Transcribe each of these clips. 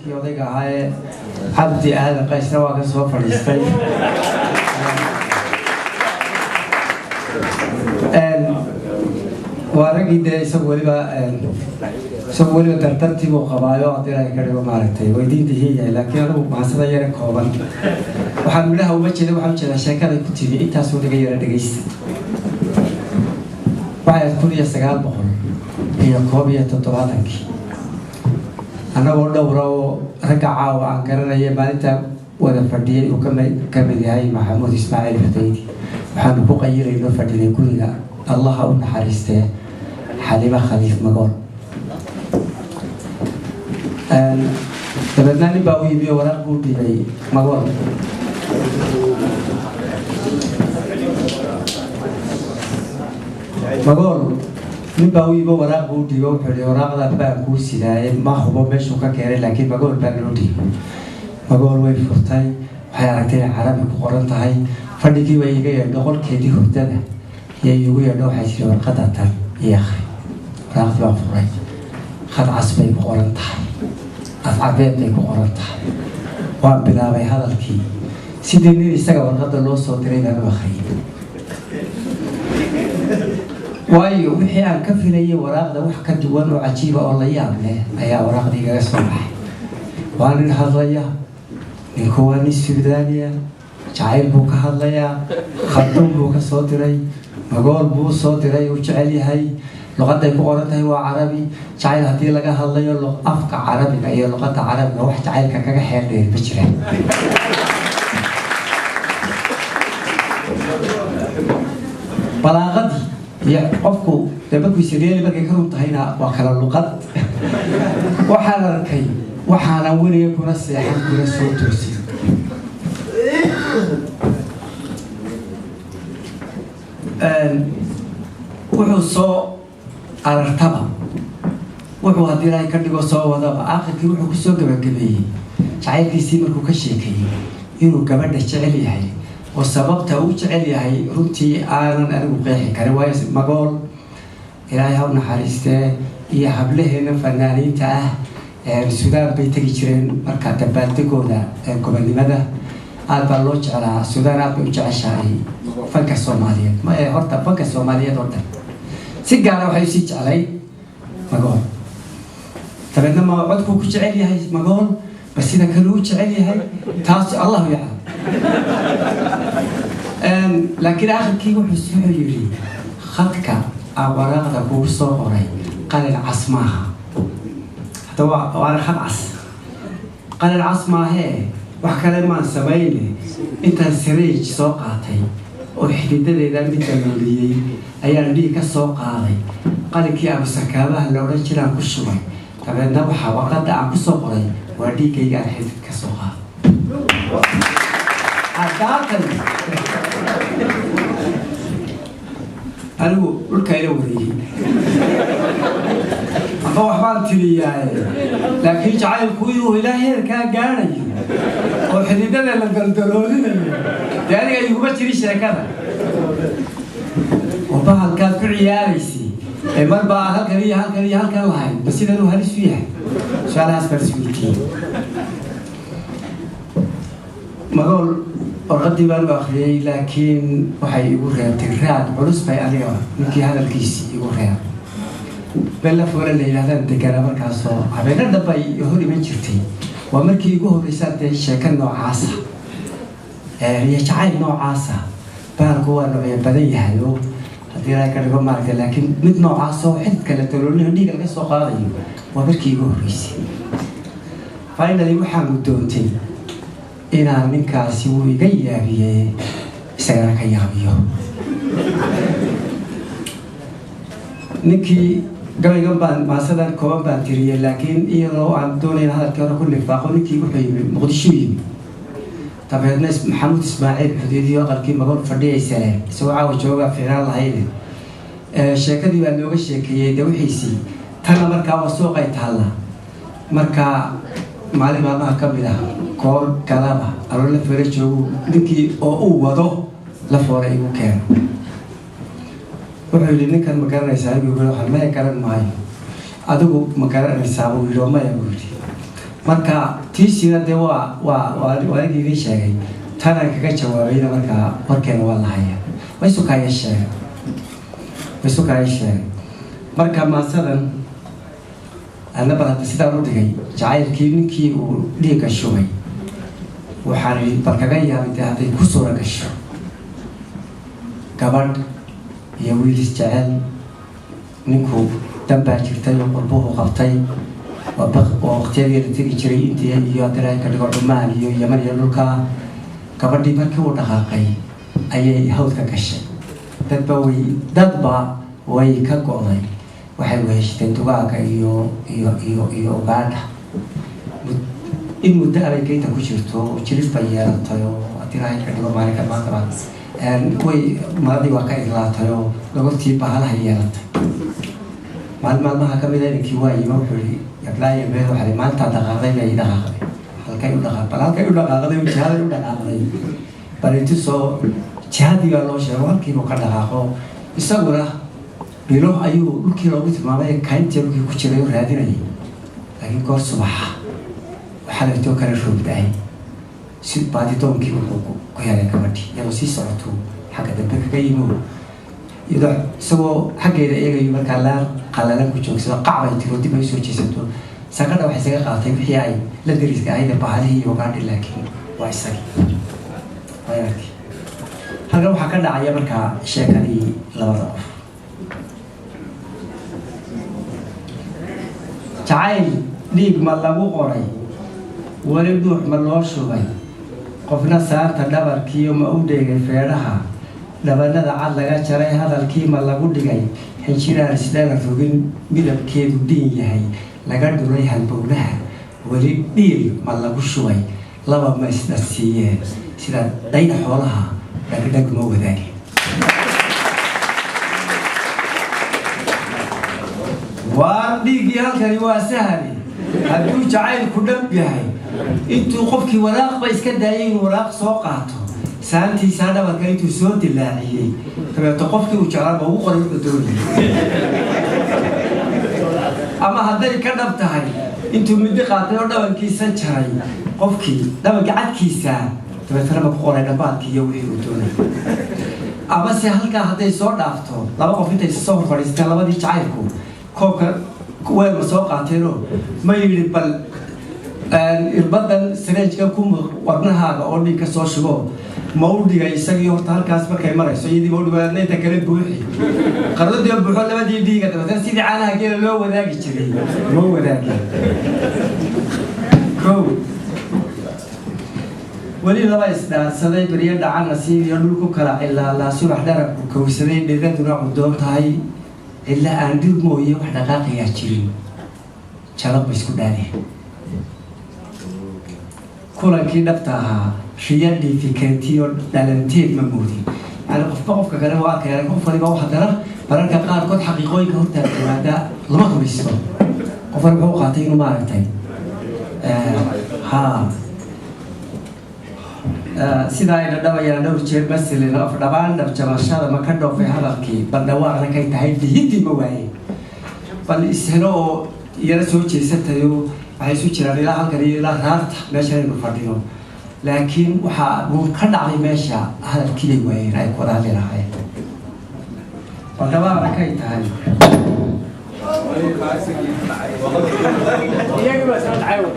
Ninkii odayga ahaa ee Cabdi Aadan Qaysna waa ka soo fadhiistay. Waa raggii dee isagu weliba dardartii buu qabaayo, haddii Ilaahay ka dhigo maaragtay weydiinta hiyahay. Laakiin anigu mahasada yara kooban waxaan midhaha uma jeeda, waxaan ujeedaa sheekaday ku timi. Intaasuu naga yara dhegaysta. Waxay ahayd 1971-kii, annagoo dhowra oo ragga caawa aan garanaya maalintaa wada fadhiyay uu ka mid yahay Maxamuud Ismaaciil Xudaydi, waxaanu ku qayilayno fadhinay guriga Allaha u naxariistee Xalimo Khaliif Magool. Dabeedna nin baa u yimi oo waraaq buu dhibay Magool. Magool nin baa u yimi oo waraaq buu dhiibay. Wuxuu yihi, "Waraaqdan baan kuu sidaaye." Ma hubo meeshuu ka keenay, laakiin Magool baa loo dhiibay. Magool way furtay, waxay aragtay inay Carabi ku qoran tahay. Fadhigii bay iga yeedho, qolkeedii hurdada iyo igu yeedho. Waxay tiri, "Warqadda tan ii akhri." Waraaqdii baan furay. Khad cas bay ku qoran tahay, afcabeed bay ku qoran tahay. Waan bilaabay hadalkii. Sidii nin isaga warqadda loo soo diray baan u akhriyay, waayo wixii aan ka filayay waraaqda wax ka duwan oo cajiiba oo la yaab leh ayaa waraaqdii igaga soo baxay. Waa nin hadlaya ninku, waa nin Suudaaniya, jacayl buu ka hadlayaa, Kharduum buu ka soo diray, Magool buu soo diray, uu jecel yahay. Luqadday ku qoran tahay waa Carabi. Jacayl haddii laga hadlayo, afka Carabiga iyo luqadda Carabiga wax jacaylka kaga xeel dheer ma jiraan. Balaaqadii iyo qofku dee markuu isreeli markay ka run tahayna waa kala luqad. Waxaan arkay waxaanan weliga kuna seexan kuna soo toosin. Wuxuu soo arartaba, wuxuu haddii Ilaahay ka dhigo soo wadaba, aakhirkii wuxuu kusoo gabagabeeyey jacaylkiisii markuu ka sheekeeyey inuu gabadha jecel yahay, oo sababta uu jecel yahay runtii aanan anigu qeexi karin, waayo Magool Ilaahay ha u naxariistee iyo hablaheena fanaaniinta ah Suudaan bay tegi jireen marka dabaaldegooda gobonnimada. Aad baa loo jeclaa, Suudaan aad bay u jeceshahay fanka Soomaaliyeed. Ma ee horta fanka Soomaaliyeed oo dhan si gaara waxay usii jeclay Magool. Dabeedna ma codkuu ku jecel yahay Magool, ba sida kale u jecel yahay, taas Allahu yaclam. Laakiin aakhirkii wuxuu yidhi, "Khadka aan waraaqda kugu soo qoray qalin cas maaha." Hadda waana khad cas, qalin cas maahee wax kale maan samayne. Intaan sariij soo qaatay oo xididadeeda mid dalooliyey ayaan dhiig ka soo qaaday, qalinkii abusakaabaha la odhan jiraan ku shubay. Dabeedna waxaa warqadda aan ku soo qoray waa dhiiggayga aan xidid ka soo qaaday. Caddaatan anigu dhulka ila wareegay amba waxbaan tiriyaaye, laakiin jacaylku inuu ilaa heerkaa gaadhayo oo xididada la daldaloolinayo dee aniga iguma jiri sheekada. Oo bahalkaad ku ciyaaraysay ee marba aad halkan iyo halkan iyo halkan lahayd, ba sidan uu halis u yahay? Su-aalahaas baan isweydiiyey. Magool warqadii baan u akhriyey, laakiin waxay igu reebtay raad culus bay aniga ninkii hadalkiisii igu reebay. Bella foore la yidhahdaan deganaa markaasoo habeeno dhanbay hor iman jirtay. Waa markii igu horreysaan dee sheeko noocaasa iyo jacayl noocaasa. Bahalku waa noocyo badan yahay oo haddii Ilaahay ka dhigo maaragtay, laakiin mid noocaas oo xididka la daloolinayo, dhiiga laga soo qaadayo, waa markii igu horreysay. Finally waxaan guddoontay inaan ninkaasi wuu iga yaabiyey, isagana ka yaabiyo. Ninkii gabaygan baan maasadan kooban baan tiriyey, laakiin iyadoo aan doonayn hadalkii hore ku lifaaqo, ninkii wuxuu yimi Muqdisho yimi. Dabeedna Maxamuud Ismaaciil Xudeediyo aqalkii Magool fadhiyaysale isagoo caawa joogaa fiicnaan lahayne. Sheekadii baa looga sheekeeyey de wixiisii tanna markaa waa suuqay taalla. Marka maalin maalmaha ka mid ah, koor galaba aloo la foore joogu, ninkii oo uu wado la foore igu keeno. Wuxuu yidhi, "Ninkan ma garanaysaa?" Igu yidhi, "Waxaan maya, garan maayo." "Adigu ma garanaysaa?" buu yidhi. "Oo maya," buu yidhi. Marka tiisiina dee waa anigii idiin sheegay, tanaan kaga jawaabayna. Markaa warkeena waa la hayaa, way sheegay, way sukaaya sheegay. Marka maasadan adna bal hadda sidaan u dhigay jacaylkii ninkii uu dhiigga shubay, waxaan idhi bal kaga yaabay dee hadday ku suura gasho gabadh iyo wiil is jecel. Ninku dan baa jirtay oo qurbuhu qabtay, waa waqtiyadii la tegi jiray India iyo haddii ka dhigo Cumaan iyo Yeman iyo dhulkaa. Gabadhii markii uu dhaqaaqay ayay hawdka gashay, dadba way ka go'day, waxay weheshatay dugaaga iyo ugaadha. In muddo abay geynta ku jirto, jilif bay yeelatay, oo haddii Ilaahay ka dhigo maalinka maantaba way maradii waa ka idlaatay oo dhogortii bahalaha yeelatay. Maalin maalmaha kamid a inankii waa yimi, wuxuu yihi yablaayo meel waxaa maalintaa dhaqaaqday bay dhaqaaqday, halkay u dhaqaaq, bal halkay u dhaqaaqday, jihaday u dhaqaaqday, bal intusoo jihadii baa loo sheego, halkiibuu ka dhaqaaqo. Isaguna bilo ayuu dhulkii loogu tilmaamay kayntii dhulkii ku jiray oo raadinayay. Laakiin goor subaxa waxaa laitoo kale roob da-ay, si baadidoonkii wuxuu ku helay gabadhii iyadoo sii socoto xagga dambe kaga yimi, iyadoo isagoo xaggeeda eegayo. Markaa laan qalalan ku joogsado, qacbay tiro, dib ay usoo jeesato, sakadha waxay isaga qaatay wixii ay la dariska ahayd ee bahalihii iyo ugaadhi, laakiin waa isagii, waa inankii. Halkan waxaa ka dhacaya markaa sheekadii labada qof. Jacayl dhiig ma lagu qoray? Weli dhuux ma loo shubay? Qofna saarta dhabarkiiyo ma u dheegay feedhaha? Dhabanada cad laga jaray hadalkii ma lagu dhigay? Xinjiraan isdhala rogin, midabkeedu dhiin yahay, laga dhuray halbowlaha, weli dhiil ma lagu shubay? Laba ma isdhasiiyeen? Sida dhayda xoolaha dhagdhag ma wadaagin? Waar dhiiggii halkani waa sahali. Hadduu jacaylku dhab yahay, intuu qofkii waraaqba iska daayay inuu waraaq soo qaato, saantiisaa dhabarka intuu soo dilaaciyey, dabeeto qofkii uu jeclaaba ugu qoray wuxuu doonayay. Ama hadday ka dhab tahay, intuu muddo qaatay oo dhabankiisa jaray, qofkii dhabanka cadkiisa dabeetana ma ku qoray dhambaadkii iyo wixii uu doonayay. Ama se halkaa hadday soo dhaafto, laba qof intay soo hor fadhiisteen, labadii jacaylku koobka weelma soo qaateenoo ma yidhi bal irbadan sareejka ku wadnahaaga oo dhiig ka soo shubo, ma u dhigay isagii horta halkaas markay marayso, iyadii ma u dhigay, inta kale buuxi qaradii buuxo, labadii dhiiga dabeetana sidii caanaha geela loo wadaagi jiray loo wadaagi. Kow weli laba isdhaansaday beryo dhaca nasiib iyo dhul ku kala cilaalaa, subax dharabku kowsaday, dhedaduna cudoon tahay, cilla aan dhir mooye wax dhaqaaqayaa jirin, jalab ba isku dhaadeen. Kulankii dhabta ahaa riya dhiifikentiyo dhalanteed ma moodin. Yani qofba qofka kale waa arkaya, qof waliba haddana mararka qaarkood xaqiiqooyinka hortaa yimaada lama rumaysto. Qof waliba wuxuu qaatay inuu maaragtay ha sidaa ay dhadhabayaan dhowr jeer masilin af dhabaan dhabjabashada ma ka dhoofay hadalkii, bal dhawaaqna kay tahay dhihidii ma waaye, bal ishelo oo iyana soo jeesatayo. Waxay isu jiraan ilaa halkan iyo ilaa raarta meesha aynu fadhino, laakiin waxaa uun ka dhacday meesha hadalkii bay waayeen ay ku wada hadli lahaayeen. Bal dhawaaqna kay tahay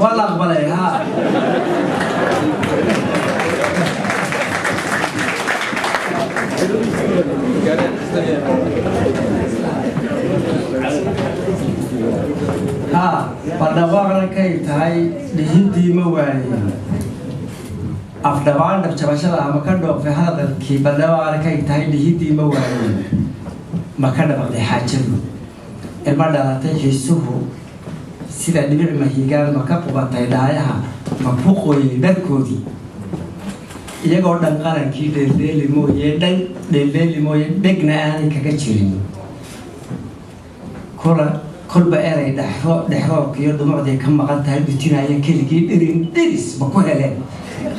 waa la aqbalay ha. Ha, bal dhawaaqna kay tahay dhihidii ma waayeen, afdhabaan dhabjabashada ama ka dhoofay hadalkii, bal dhawaaqna kay tahay dhihidii ma waayeen, ma ka dhabaqday xaajadu? Ilma dhalatay xiisuhu sida dhibic mahiigaan ma ka qubatay dhaayaha, ma ku qoyay dharkoodii? Iyagoo dhan qarankii dheeldheeli mooye, dhan dheeldheeli mooye, dhegna aanay kaga jirin. Kula kolba eray dhexro dhexroobka iyo dhumucday ka maqan tahay dhutinaya keligii dhirin dhiris ma ku heleen?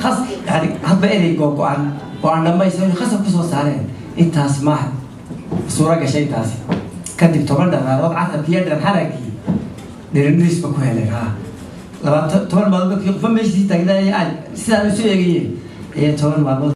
Khas yani hadba erey googo-an oo aan dhammaysan khasab ku soo saareen. Intaas maaha suuro gashay. Intaasi kadib 10 dharaarood carabkii iyo dhanxaragii dhirin dhiris ma ku heleen? Ha, 20, 10 maalmood markii qofba meeshiisii taagnaayay, ay sidaan isu eegayeen, ayay 10 maalmood.